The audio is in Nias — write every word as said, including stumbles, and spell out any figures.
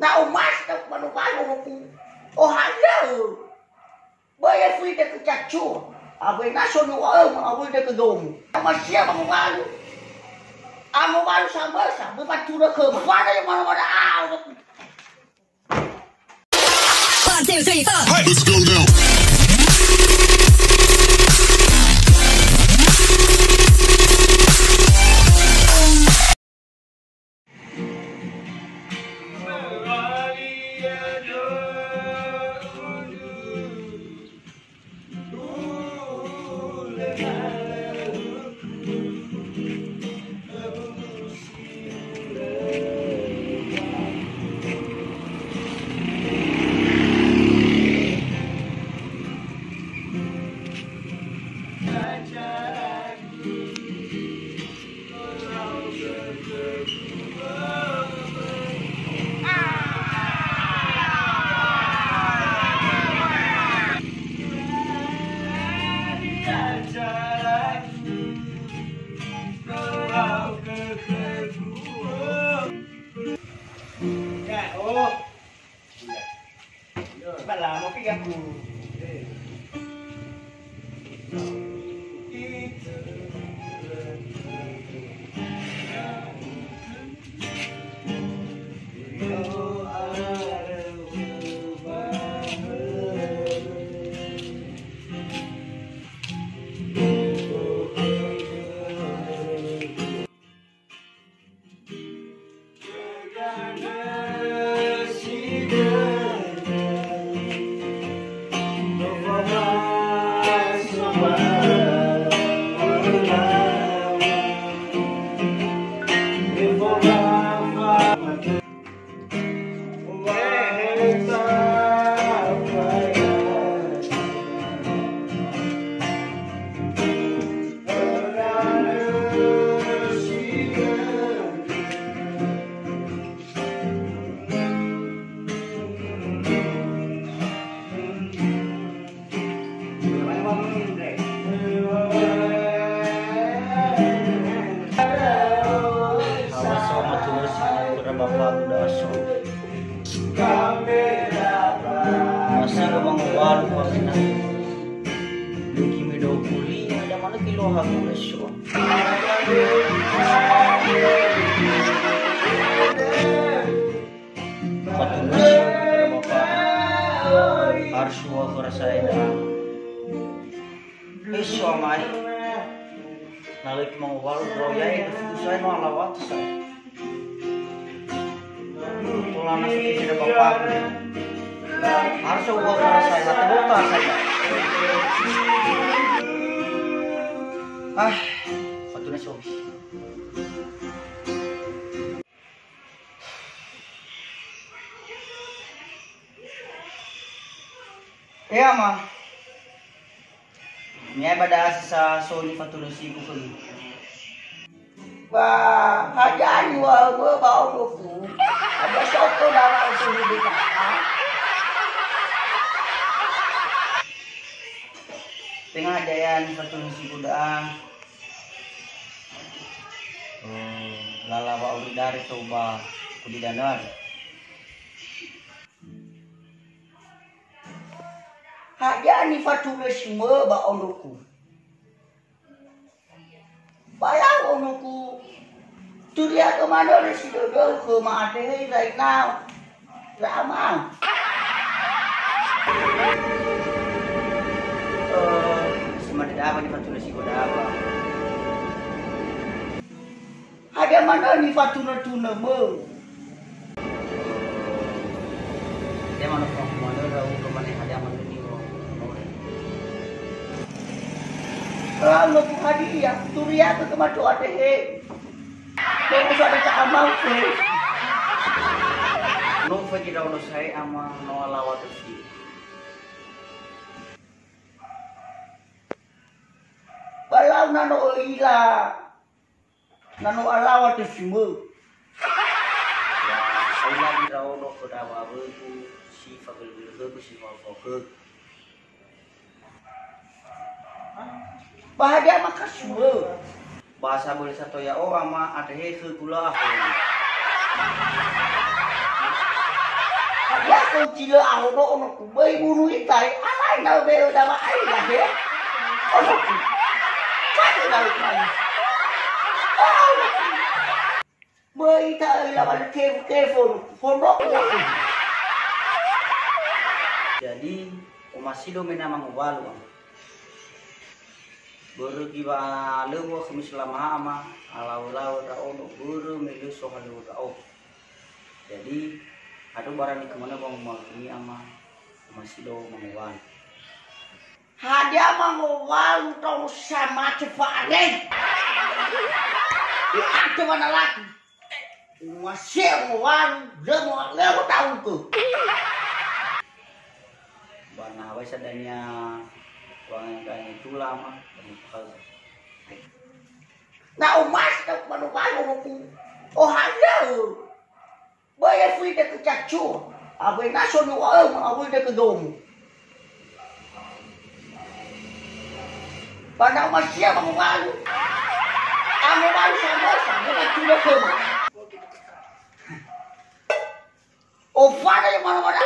Na omasi na manu-manu onoku. Ohaliaö. Böi efui dökö cacu. Awöi na so niŵa'ömö, awöi dökö domu. Amasia mangowalu. Angowalu samösa, böi faturö khöma. Wada ya mana-mana, ah, onoku. One, two, three, four. Let's go now. Awa so matulus ira bapa buda so. Masih ke mangowalu pamina. Duki medo kuli, ada mana kilo haku so. Fatulus ira bapa. Harus wa khöra sa'ae. Eso amai. Na lö mangowalu ndra'o ya'e, tefuku sa'ae no alawati sa'ae. Tola na sakit sida bapaku. Harus wa khöra sa'ae, na tebota sa'ae. Ah, fatulus obi. E ama, mi'ae ba da'a si sa so nifatunusigu khömi. Ba hadia niŵa'ömö ba onoku? Ada soko da'a usuhu deka. Tenga hadia ya nifatunusigu da'a. Oh, lala wa'auri dare tou ba kudi danö ari. Hadia nifatulösimö ba onoku? Ba lau onoku, turiagö manö si dödöu khöma, atehe zainao. La'amau. Eh, si mane da'a ba nifatulösigu da'a ba. Hadia manö nifatunö-tunömö? Hadia manö fatunö-tunö ndra'ugö mane hadia manö niwa'ö. Lau nofu hadia, turiagö khöma to atehe. Nofu sada ta'amau fe. Nofu gira ono sae ama no alawa töfi. Ba lau na no ö'ila, na no alawa töfimö. Ya, ö'ila gira ono khö dawa wögu si fagölö-gölöhögu si fao-fao khögu. Ba hadia makasuö? Ba sabölö sato ya'o ama, atehe khögu lau. Au ti lö ahono onoku, böi bunu ita, he. Alai nau beo dama ai, ya, he. Onoku. Kali nau kali. Oh, onoku. Böi ita, eh, lawan kefu-kefu, onoku. Hondoku, onoku. Jadi, omasido mena mangowalu, Ama. Börö giwa lö wa khömi selama, Ama, alawö-lawö ndra'o, no börö me lö sohalöŵö ndra'o. Jadi, ato barani kemana wa ngoma'ökhömi, Ama, omasido mangowalu. Hadia mangowalu tau samate fa'areng? U'ate wanalaki. Umasi'ö ngowalu, lö mo-, lö motaungkö. Ba na hawai sa dania wangai-ngai tula, Ama, ba nifahaö. Na omasi tau manu-manu oku. Ohaliaö. Böi efui dökö cacua. Awena so niŵa'öma awöi dökö domo. Ba na omasi'ö mangowalu. Angowalu samösa, bukan tulö khöma. Ofada ya mana-mana.